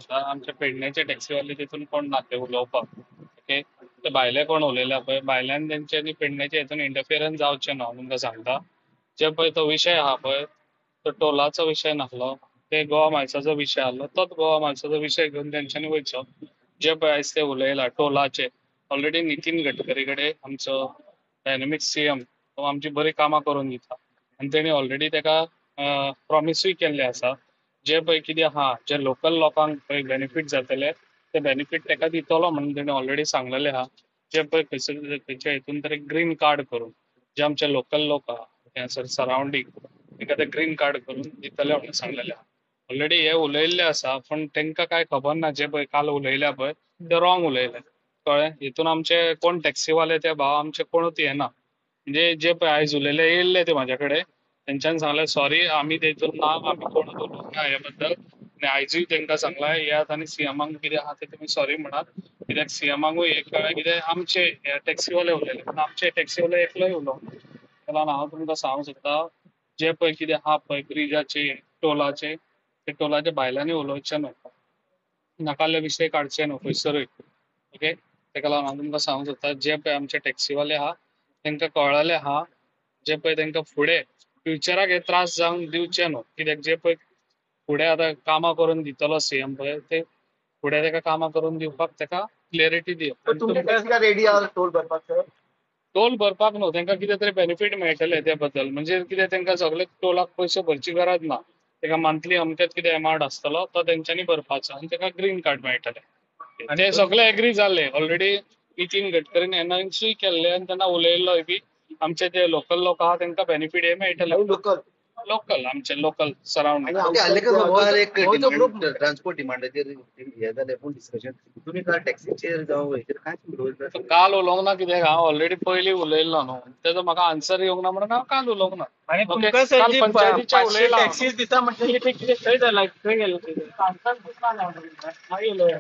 आमच्या पेडण्याचे टॅक्सीवाले तितून कोण ना ते उलोवपाक. ओके, ते भायले कोण उलयला पळय भायल्यान तेंच्यांनी पेडण्याचे हितून इंटरफियरन्स जावचें ना. तुमकां सांगता, जे पळय तो विशय आहा पळय तो टोलाचो विशय नासलो, ते गोवा मायल्साचो विशय आहलो, तोच गोवा मायल्साचो विशय घेवन तेंच्यांनी वयचो. जे पळय आयज ते उलयला टोलाचे, ऑलरेडी नितीन गडकरी कडेन आमचो डायनॅमीक सीएम तो आमची बरी कामां करून दिता आनी तेणी ऑलरेडी तेका प्रॉमिसूय केल्लें आसा. जे पळय कितें आहा जे लोकल लोकांक पळय बेनिफीट जातले ते बेनिफीट तेका दितलो म्हणून तेणी ऑलरेडी सांगलेलें आहा. जे पळय खंयसर खंयच्या हितून तरी ग्रीन कार्ड करून जे आमचे लोकल लोक आहा थंयसर सरावंडींग तेका ते ग्रीन कार्ड करून दितले म्हणून सांगलेलें आहा. ऑलरेडी हे उलयल्ले आसा, पूण तेंकां कांय खबर ना. जे पळय काल उलयल्या पळय ते रॉंग उलयले, कळ्ळें. हितून आमचे कोण टॅक्सीवाले ते भाव आमचे कोणूच येना, म्हणजे जे पळय आयज उलयले येयल्ले ते म्हाज्या कडेन, तेंच्यांनी सांगलें सॉरी आमी तेतून ना, आमी कोणूच उलोवंक ना हे बद्दल. आनी आयजूय तेंकां सांगलां येयात आनी सीएमाक कितें आहा तें तुमी सॉरी म्हणात, कित्याक सीएमाकूय एक कळ्ळें कितें आमचे टॅक्सीवाले उलयले, पूण आमचे टॅक्सीवाले एकलोय उलोवंक ना. तेका लागून हांव तुमकां सांगूंक सोदता, जे पळय कितें आहा पळय ब्रिजाचे टोलाचे, ते टोलाचे भायल्यांनी उलोवचें न्हू, नाकाल्ले विशय काडचे न्हू खंयसरूय. ओके, तेका लागून हांव तुमकां सांगूंक सोदता, जे पळय आमचे टॅक्सीवाले आहा तेंकां कळ्ळेलें आहा, जे पळय तेंकां फुडें फ्युचराक हे त्रास जावंक दिवचे न्हू, कित्याक जे पळय फुडें आतां कामां करून दितलो सीएम पळय ते फुडें तेका कामां करून दिवपाक तेका क्लॅरिटी दिवप. रेडी आहा टोल भरपाक? सर टोल भरपाक न्हू, तेंकां कितें तरी बेनिफीट मेळटलें त्या बद्दल, म्हणजे कितें तेंकां सगळे टोलाक पयशे भरची गरज ना, तेका मंथली अमकेच कितें एमावंट आसतलो तो तेंच्यांनी भरपाचो आनी तेका ग्रीन कार्ड मेळटलें. ते सगळे एग्री जाल्ले ऑलरेडी, नितीन गडकरीन एनाउन्सूय केल्ले आनी तेन्ना उलयल्लोय बी आमचे जे लोकल लोक आहा तेंकां बेनिफीट हे मेळटले. लोकल लोकल आमचे लोकल सरावंडींग. एक ट्रान्सपोर्ट डिमांडाचेर हे जालें पूण डिस्कशन तुमी काल टॅक्सीचेर जावं हेचेर कांयच काल उलोवंक ना, कित्याक हांव ऑलरेडी पयलीं उलयल्लो न्हू, तेजो म्हाका आन्सर येवंक ना म्हणून हांव काल उलोवंक ना. काल पंचायतीच्या उलयला टॅक्सी दिता म्हणटकीर ते कितें खंय जाला खंय गेलें आन्सर दिसना. मागीर उलोवया.